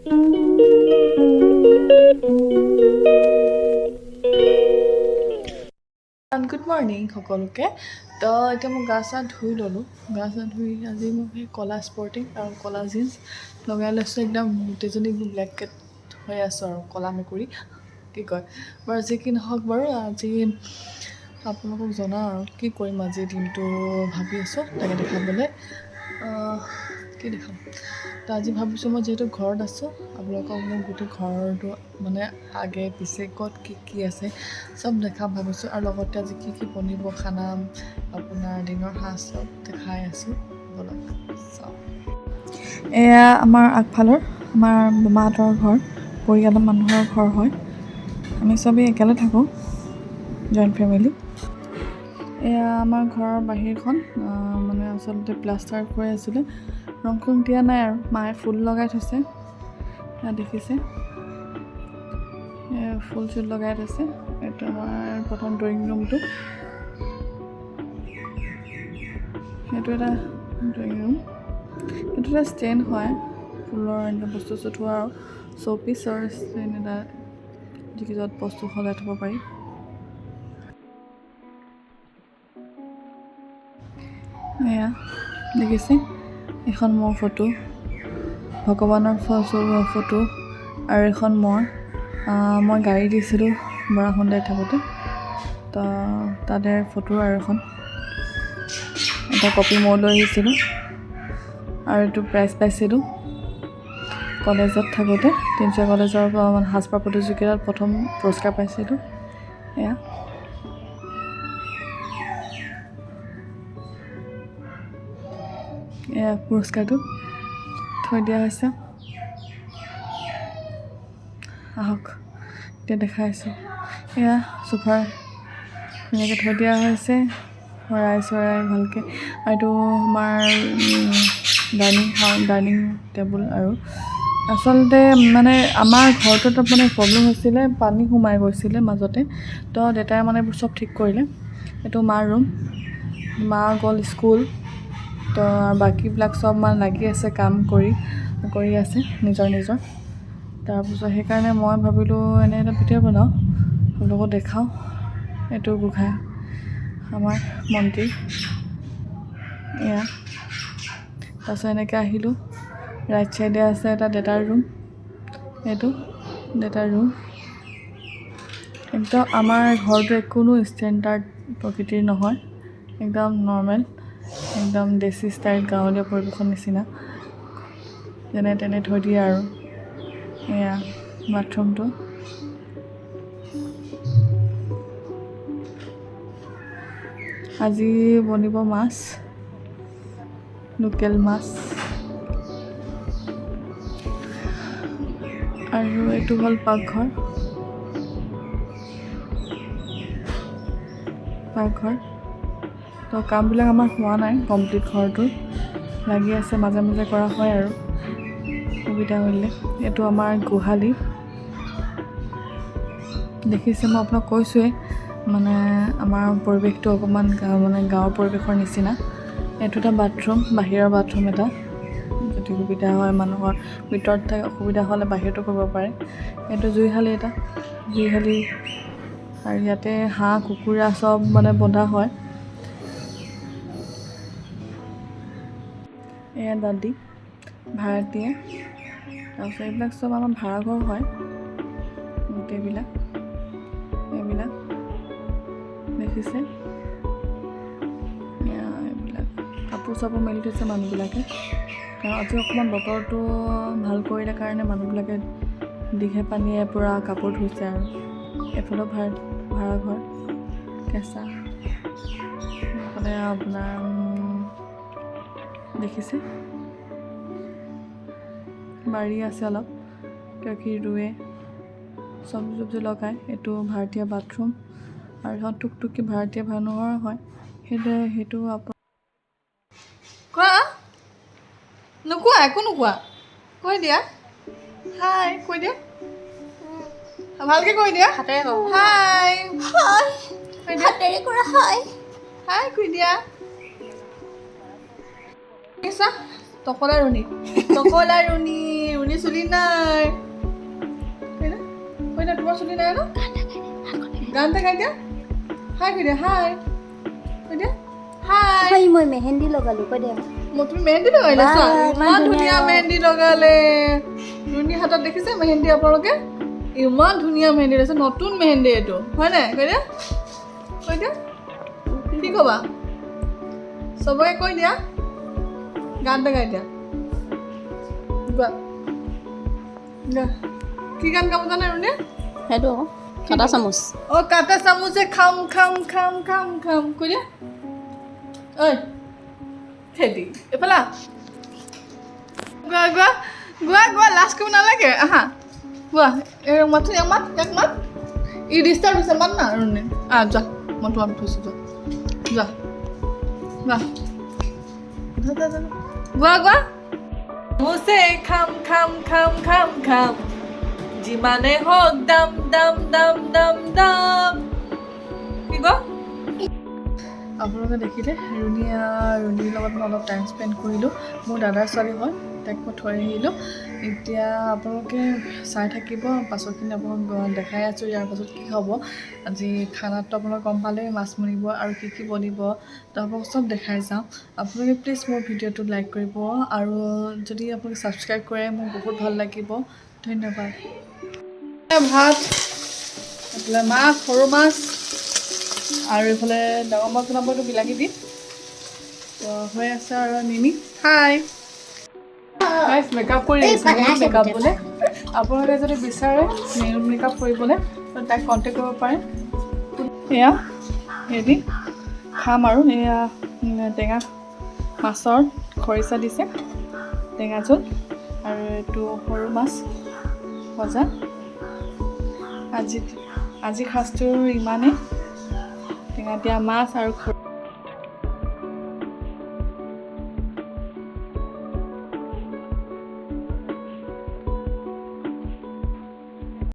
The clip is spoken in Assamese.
গুড মৰ্ণিং সকলোকে। তো এতিয়া মই গা চা ধুই ল'লোঁ। গা চা ধুই আজি মই সেই ক'লা স্পৰ্টিং আৰু ক'লা জিন্স লগাই লৈছোঁ। একদম গোটেইজনী ব্লেক কেট হৈ আছোঁ আৰু ক'লা মেকুৰী কি কয় বাৰু, যি কি নহওক বাৰু, আজি আপোনালোকক জনাওঁ আৰু কি কৰিম আজি দিনটো ভাবি আছোঁ, তাকে দেখাবলৈ কি দেখাম। তো আজি ভাবিছোঁ মই যিহেতু ঘৰত আছোঁ, আপোনালোকক মোৰ গোটেই ঘৰটো মানে আগে পিছে ক'ত কি কি আছে চব দেখাম ভাবিছোঁ। আৰু লগতে আজি কি কি বনিব খানা, আপোনাৰ দিনৰ সাজ চব দেখাই আছোঁ, ব'লক চাওঁ। এয়া আমাৰ আগফালৰ আমাৰ মামাহঁতৰ ঘৰ, পৰিয়ালৰ মানুহৰ ঘৰ হয়। আমি চবেই একেলগে থাকোঁ, জইণ্ট ফেমিলি। এয়া আমাৰ ঘৰৰ বাহিৰখন, মানে আচলতে প্লাষ্টাৰ হৈ আছিলে, ৰং চং দিয়া নাই আৰু মায়ে ফুল লগাই থৈছে। এয়া দেখিছে, ফুল চুল লগাই থৈছে। এইটো আমাৰ প্ৰথম ড্ৰয়িং ৰুমটো, সেইটো এটা ড্ৰয়িং ৰুম, এইটো এটা ষ্টেণ্ড হয় ফুলৰ এনেকৈ বস্তু চস্তু থোৱা আৰু শ্ব'পিচৰ ষ্টেণ্ড এটা, যি য'ত বস্তু সজাই থ'ব পাৰি। এয়া দেখিছে, এখন মোৰ ফটো, ভগৱানৰ ফটো আৰু এখন মই গাড়ী দিছিলোঁ বৰাসুন্দাই থাকোঁতে, তো তাতে ফটো আৰু এখন এটা কপি মই লৈ আহিছিলোঁ আৰু এইটো প্ৰাইজ পাইছিলোঁ কলেজত থাকোঁতে, তিনিচুকীয়া কলেজৰ পৰা মানে সাজপাৰ প্ৰতিযোগিতাত প্ৰথম পুৰস্কাৰ পাইছিলোঁ। এয়া এয়া পুৰস্কাৰটো থৈ দিয়া হৈছে। আহক এতিয়া দেখাই আছোঁ। এয়া চোফাৰ ধুনীয়াকৈ থৈ দিয়া হৈছে, শৰাই চৰাই ভালকৈ। আৰু এইটো আমাৰ ডাইনিং টেবুল। আৰু আচলতে মানে আমাৰ ঘৰটোত মানে প্ৰব্লেম হৈছিলে, পানী সোমাই গৈছিলে মাজতে, তো দেউতাই মানে এইবোৰ চব ঠিক কৰিলে। এইটো মাৰ ৰুম, মা গ'ল স্কুল, তো বাকীবিলাক চব মানে লাগি আছে, কাম কৰি কৰি আছে নিজৰ নিজৰ। তাৰপিছত সেইকাৰণে মই ভাবিলোঁ এনে এটা ভিডিঅ' বনাওঁ, আপোনালোকক দেখাওঁ। এইটো গোঁসাই আমাৰ মন্দিৰ এয়া। তাৰপিছত এনেকৈ আহিলোঁ, ৰাইট চাইডে আছে এটা দেউতাৰ ৰুম, এইটো দেউতাৰ ৰুম। একদম আমাৰ ঘৰটো কোনো ষ্টেণ্ডাৰ্ড প্ৰকৃতিৰ নহয়, একদম নৰ্মেল, একদম দেশী ষ্টাইল, গাঁৱলীয়া পৰিৱেশৰ নিচিনা, যেনে তেনে থৈ দিয়ে আৰু। এয়া বাথৰুমটো, আজি বনিব মাছ, লোকেল মাছ। আৰু এইটো হ'ল পাকঘৰ, পাকঘৰ। তো কামবিলাক আমাৰ হোৱা নাই কমপ্লিট, ঘৰটোৰ লাগি আছে, মাজে মাজে কৰা হয় আৰু সুবিধা হ'লে। এইটো আমাৰ গোহালি দেখিছে, মই আপোনাক কৈছোঁৱেই মানে আমাৰ পৰিৱেশটো অকণমান মানে গাঁৱৰ পৰিৱেশৰ নিচিনা। এইটো এটা বাথৰুম, বাহিৰৰ বাথৰুম এটা, যদি সুবিধা হয় মানুহৰ ভিতৰত থাকে অসুবিধা হ'লে বাহিৰতো কৰিব পাৰে। এইটো জুইশালি, এটা জুইশালি। আৰু ইয়াতে হাঁহ কুকুৰা চব মানে বন্ধা হয়। এয়া দাদী ভাড়াতীয়া। তাৰপিছত এইবিলাক চব আমাৰ ভাড়াঘৰ হয় গোটেইবিলাক, এইবিলাক দেখিছে। এইবিলাক কাপোৰ চাপোৰ মেলি থৈছে মানুহবিলাকে, কাৰণ আজি অকণমান বতৰটো ভাল কৰিলে কাৰণে মানুহবিলাকে দীঘে পানীয়ে পূৰা কাপোৰ ধুইছে। আৰু এইফালেও ভাড়াঘৰ কেঁচা, এইফালে আপোনাৰ দেখিছে বাৰী আছে অলপ, কিবা কিবি ৰুৱে, চব্জি চব্জি লগায়। এইটো ভাড়াতীয়া বাথৰুম আৰু এখন টুকটুকি ভাড়াতীয়া মানুহৰ হয়, সেইটো কোৱা নোকোৱা, একো নোকোৱা, কৈ দিয়া হাই, কৈ দিয়া ভালকে, কৈ দিয়া হাই, হাই কৈ দিয়া। টকলা ৰুণি, টকলা ৰুণি ৰুণি চুলি নাই। হয়নে হয়নে? তোমাৰ চুলি নাই ন? গান এটা গাই দিয়া। হাই কৈ দিয়া, হাই কৈ দিয়া, হাই। হয়, মই মেহেন্দি লগালো, কৈ দে। মই তুমি মেহেন্দি লগাই লৈছা? বাহ, ইমান ইমান ধুনীয়া ধুনীয়া। মেহেন্দি লগালে ৰুণি হাতত। দেখিছে মেহেন্দি আপোনালোকে? ইমান ধুনীয়া মেহেন্দি লৈছে, নতুন মেহেন্দি এইটো, হয় নাই? কৈ দিয়া, কৈ দিয়া। কি ক'বা? চবকে কৈ দিয়া, গান এটা গাই দিয়া। গোৱা, গোৱা। কি গান গাব জানে ৰুণিয়ে? সেইটো আকৌ কাটা চামুচ। অ, কাটা চামুচে খাম খাম খাম খাম খাম, কৈ দিয়া। ঐ থেদি, এইফালে আহ। গোৱা গোৱা গোৱা গোৱা, লাজ কৰিব নালাগে। আহা, গোৱা। এই মাতচোন, ইয়াক মাত, ইয়াক মাত। ই ডিষ্টাৰ্ব হৈছে, মাত না ৰুণি। আহ, যোৱা, মই তোমাক থৈছোঁ, যোৱা যোৱা যোৱা যোৱা যোৱা যোৱা। গোৱা গোৱা। চামুচে খাম খাম খাম খাম খাম, যিমানে হওক দাম দাম দাম দাম দাম। কি কোৱা? আপোনালোকে দেখিলে ৰুণীয়া, ৰুণীৰ লগত মই অলপ টাইম স্পেণ্ড কৰিলোঁ। মোৰ দাদাৰ ছোৱালী হয়, তাইক মই থৈ আহিলোঁ। এতিয়া আপোনালোকে চাই থাকিব, পাছৰখিনি আপোনালোক দেখাই আছোঁ। ইয়াৰ পাছত কি হ'ব আজি খানাটো আপোনালোকে গম পালেই, মাছ বনিব আৰু কি কি বনিব, তো আপোনালোক চব দেখাই যাওঁ। আপোনালোকে প্লিজ মোৰ ভিডিঅ'টো লাইক কৰিব আৰু যদি আপোনালোকে ছাবস্ক্ৰাইব কৰে, মোৰ বহুত ভাল লাগিব। ধন্যবাদ। ভাত, এইফালে মাছ, সৰু মাছ আৰু এইফালে ডাঙৰ মাছ বনাব, এইটো বিলাহী দি তো হৈ আছে। আৰু নিমি, হাই গাইজ, মেকআপ কৰি আহিছে। মেকআপ বোলে আপোনালোকে যদি বিচাৰে মেকআপ কৰিবলৈ, তো তাইক কণ্টেক্ট কৰিব পাৰে। এয়া হেৰি খাম আৰু এয়া টেঙা মাছৰ খৰিচা দিছে, টেঙা জোল আৰু এইটো সৰু মাছ ভজা। আজি সাজটোৰ ইমানেই, টেঙা দিয়া মাছ আৰু